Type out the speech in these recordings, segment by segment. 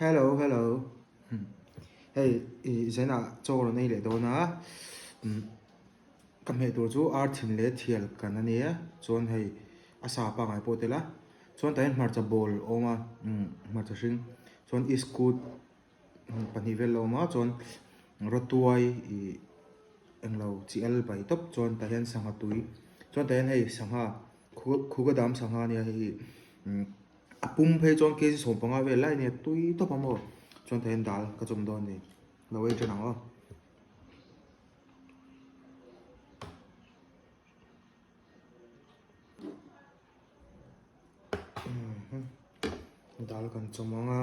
Hello hello hei i zainah chaw rawn ei leh dawn a ka hmeh tur chu ar thin leh thial kan a nia chuan hei a sa pangngai pawh tel a chuan tah hian hmarcha bawl a awm a hmarcha hring chuan iskut pahnih vel a awm a chuan rawtuai ih englo chi al bai tawp chuan tah hian sangha tui chuan tah hian hei sangha khuga dam sangha a nia hei hi. A pum phei chuan kg 15 vel lai a nia tui tawp a maw chuan tah hian dal ka chawm dawn a ni lo ei ṭan ang aw. Dal kan chawm ang a.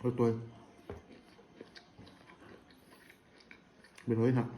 Hơi tôi Mình hơi nặng.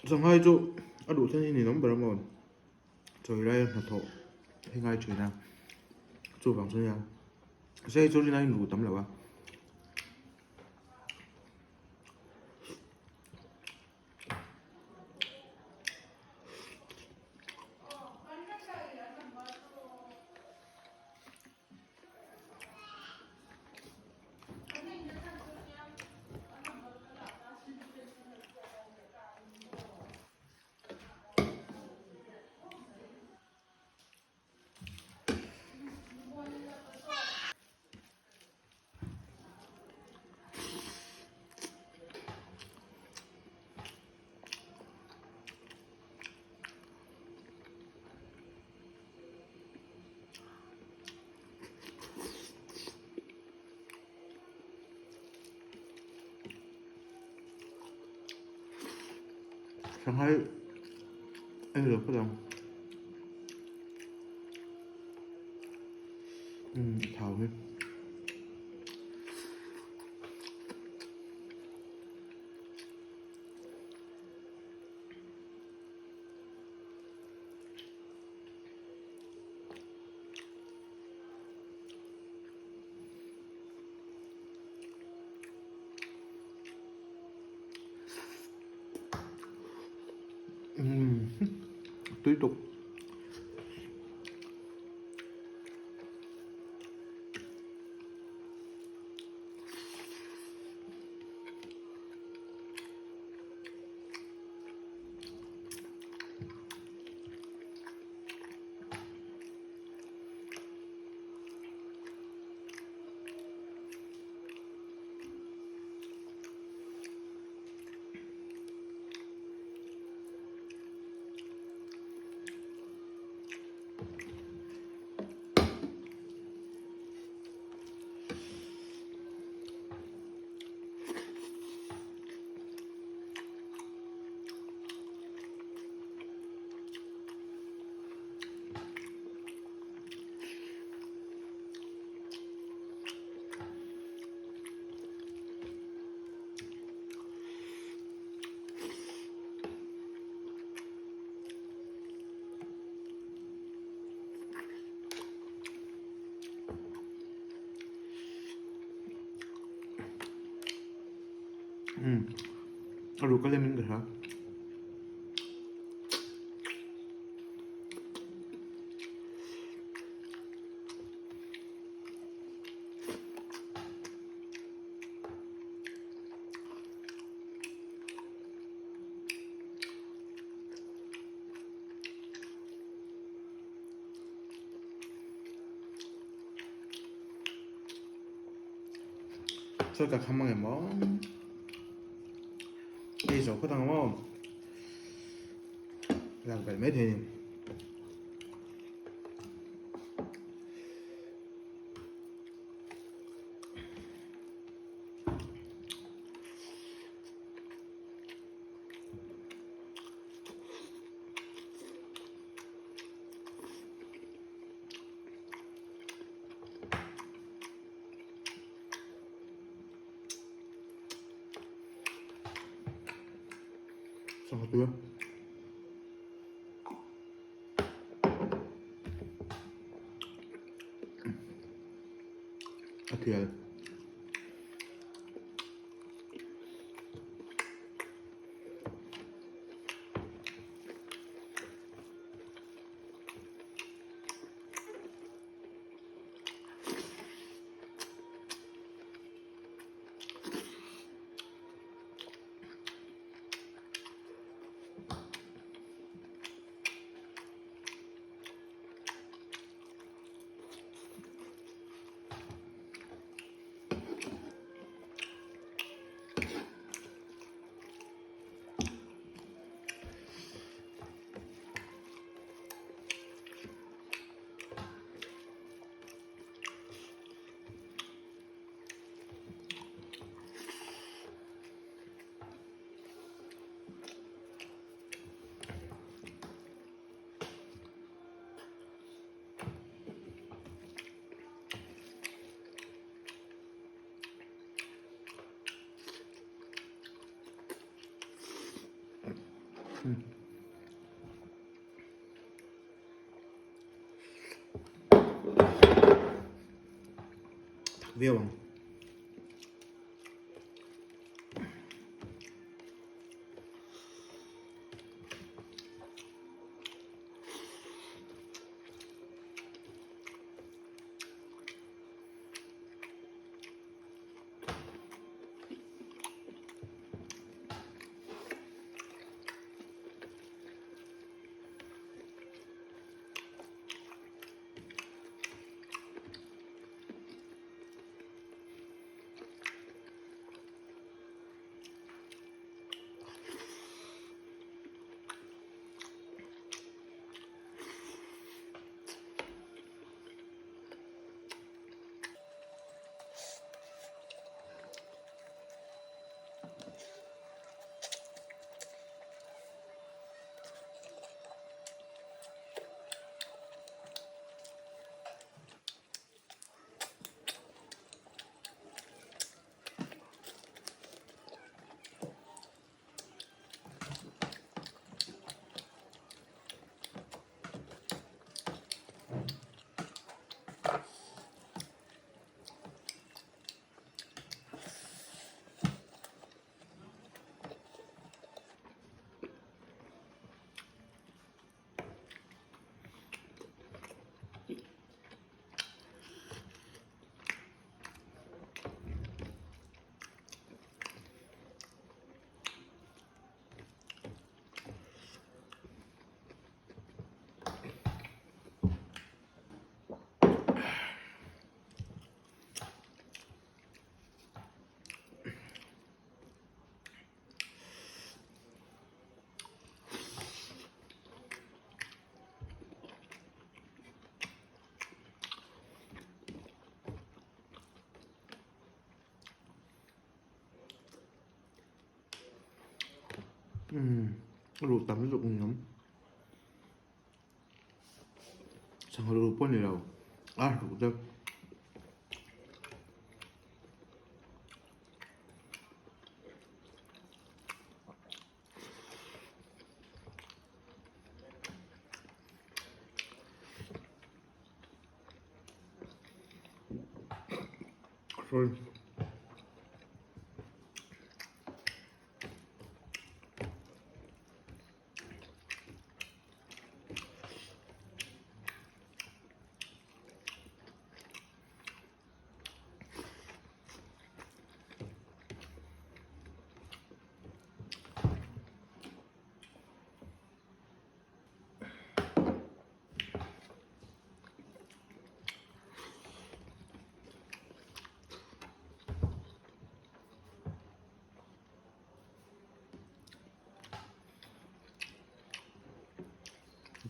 Sanghai chu a duh then hi ni awm ber a maw chawi lai a hnathawh hi ngai thin a chuvang chu nia sei chu rin aiin ruh tam lo a. Sanghai ei lo phawt ang umm a thau hi. Umm tui tuk. Umm a ruh ka lem in ka hria. Sawi ka kham ang em aw? Ei zo phawt ang maw? Lak belh mai thei a ni. Sangha tui a. A thial. Thak viau ang. Umm a ruh tam lutuk ang awm. Sangha ruh pawh a ni lo a ruh te. Sorry.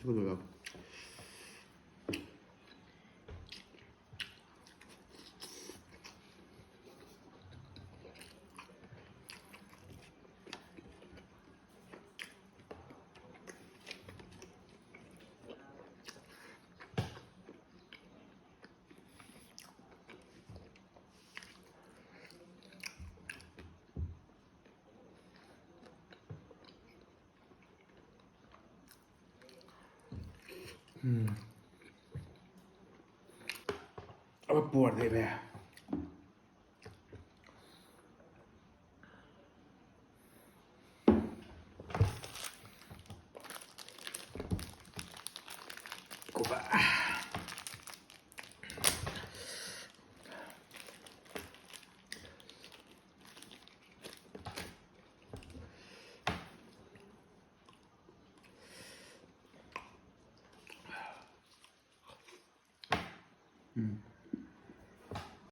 Ka duh lo. A va puar theih ve. Kuhva.